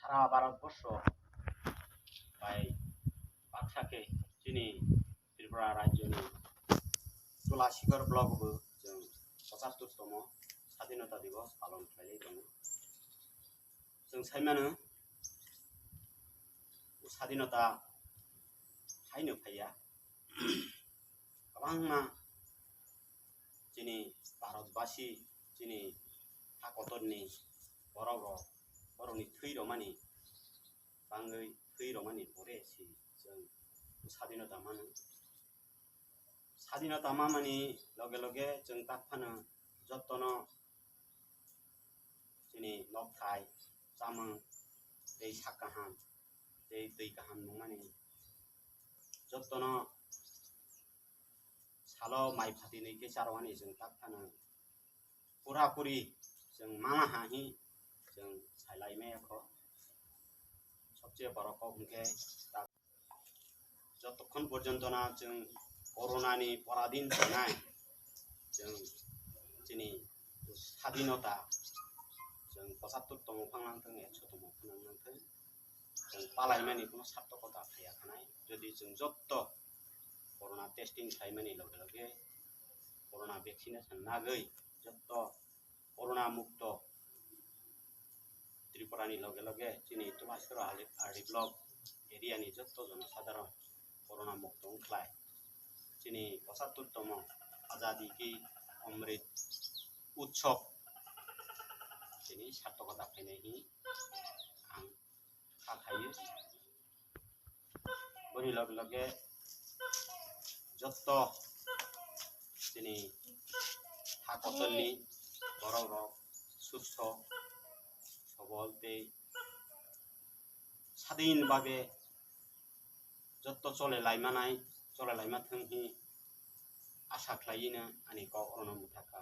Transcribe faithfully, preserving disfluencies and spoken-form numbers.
Sara Bharat borsho bai baksa khe chini Tripura rajyoni Tulasikor block bo chwng pochattor tomo Sadinota Divos palon khlailai tongo. Chwng sai mano, o Sadinota haino phaiya. Kwbangma chini Bharatbasi, chini ha kotorni borok rok, borokni thwi romani bangwi thwi romani pore si chwng Sadinota mano. Sadinota mamani loge loge chwng tak phano jotono chini nokthai, chamung, tei sak kaham, tei twi kaham nungmani jotono salo mai phatinwi khe charwani chwng tak phano pura puri chwng mama ha hi chwng sailai maya kho. Sobse borok kok hwnkhe tak jotokhon porjonto na chwng corona ni poradin tongnai, chwng chini Sadinota chwng pochattor tomo phang nang thung, ekso tomo phang nang thung, chwng palaimani kuno sartokota phaiya khanai. Jodi chwng jotto corona testing khlaimani loge loge, corona vaccination nagwi jotto corona mukto Tripura ni loge loge chini Tulasikor R D block area ni jotto jono sadharon corona mukto wngkhlai chini pochattor tomo Azadi Ki Amrit Utsav chini sartokota phainai hi ang kha khaio. Boni loge loge jotto chini ha kotorni borok rok sustho sobol tei sadin babe jotto chole laimanai, chole laima thung hi asa khlaino ani kok orono mwthakha.